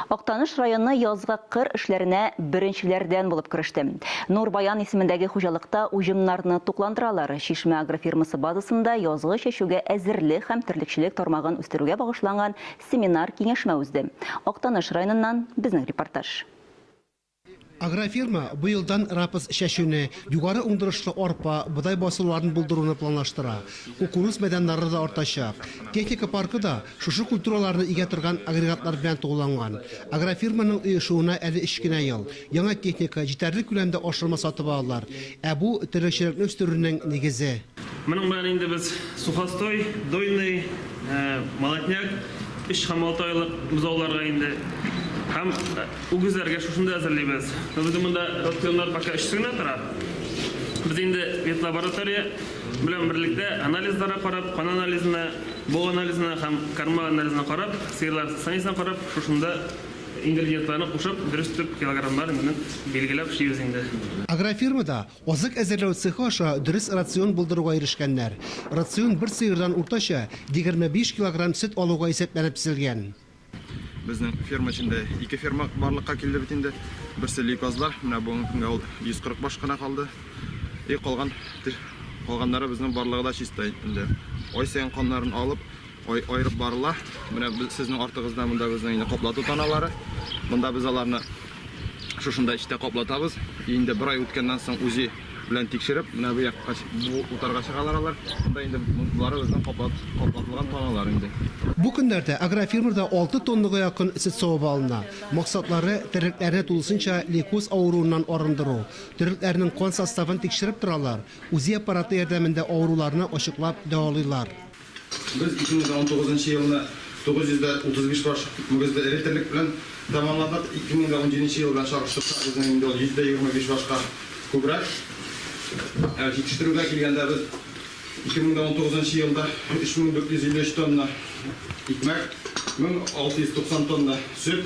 Актаныш районы язгы кыр эшләренә беренчеләрдән булып кереште. Нур Баян исемендәге хуҗалыкта уҗымнарны тукландыралар. Чишмә агрофирмасы базасында язгы чәчүгә әзерлек һәм терлекчелек тармагын үстерүгә багышланган семинар-киңәшмә узды. Актаныш районыннан безнең репортаж. Агрофирма бу елдан рапс чәчүне, югары уңдырышлы арпа, бодай басуларын булдыруны планлаштыра. Кукуруз мәйданнары да артачак. Техника паркы да шушы культураларны игә торган агрегатлар белән тулыланган. Агрофирманың оешуына әле өч кенә ел. Яңа техника, җитәрлек күләмдә ашлама сатып алалар. Ә бу, терлекчелекне үстерүнең нигезе. Моның белән инде без сухостой, дойный, молотняк, өч һәм алты айлык бозауларга инде һәм үгезләргә шушында әзерлибез. Но безнең монда рационнар пока өчесе генә тора. Без инде ветлаборатория белән берлектә анализларга карап, кан анализына, бог анализына һәм корма анализына карап, сыерлар состояниесенә карап, шушында ингредиентларны кушып, дөрес итеп килограммнарын билгеләп эшлибез инде. Агрофирмада Азык әзерләү цехы аша дөрес рацион булдыруга ирешкәннәр. Рацион бер сыердан уртача 25 килограмм сөт алуга исәпләнеп төзелгән. Безнең ферма эчендә ике ферма барлыкка килде бит инде. Берсе лейкозлар, менә бүгенге көнгә ул 140 баш кына калды. И калган калганнары безнең барлыгы да чиста инде. Ай саен каннарын алып, ай аерып барыла. Менә сезнең артыгызда монда безнең инде каплату таналары. Монда без аларны Шушында эчтә каплатабыз. Инде бер ай үткәннән соң УЗИ белән тикшереп, менә бу якка, бу утарга чыгалар алар. Монда инде болары безнең каплат, каплатылган таналар инде. Бу көннәрдә агрофирмада алты тоннага якын сөт савып алына. Максатлары, терлекләрне тулысынча лейкоз авыруыннан арындыру. Терлекләрнең кан составын тикшереп торалар, УЗИ аппараты ярдәмендә авыруларны ачыклап дәвалыйлар. Без 2019 нчы елны 935 баш мөгезле эре терлек белән тәмамладык. 2017 нче ел белән чагыштырсак, безнең инде ул 125 башка күбрәк. Ә җитештерүгә килгәндә, без 2019 нчы елда 3453 тонна икмәк, 1690 тонна сөт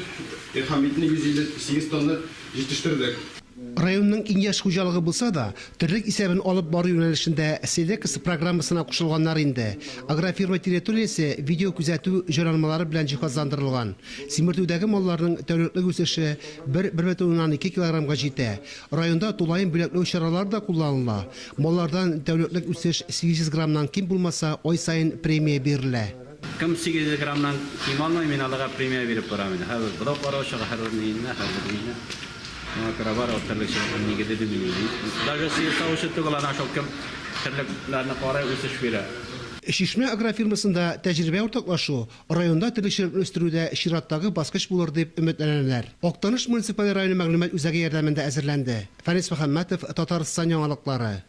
һәм итне 158 тонна җитештердек. Районның иң яшь хуҗалыгы булса да, терлек исәбен алып бару юнәлешендә Селекс программасына кушылганнар инде. Агрофирма территориясе видеокүзәтү җайланмалары белән җиһазландырылган. Симертүдәге малларның тәүлеклек үсеше бер 1,2 килограммга җитә. Районда тулаем бүләкләү чаралары да кулланыла. Маллардан тәүлеклек үсеш 800 граммнан ким булмаса, ай саен премия бирелә. Кем 800 граммнан ким алмый, мин аларга премия биреп барам инде. Һәрбер бодау караучыга, һәрбер ниенә, һәрбер ниенә. Шуңа күрә бар ул терлекчелекнең нигезе дип мин уйлыйм. Даже сыер савучы түгел, ана шул кем терлекләрне карый, үсеш бирә. Чишмә агрофирмасында тәҗрибә уртаклашу районда терлекчелекне үстерүдә чираттагы баскыч булыр дип өметләнәләр. Актаныш муниципаль районы мәгълүмат үзәге ярдәмендә әзерләнде. Фәнис Мөхәммәтов, Татарстан яңалыклары.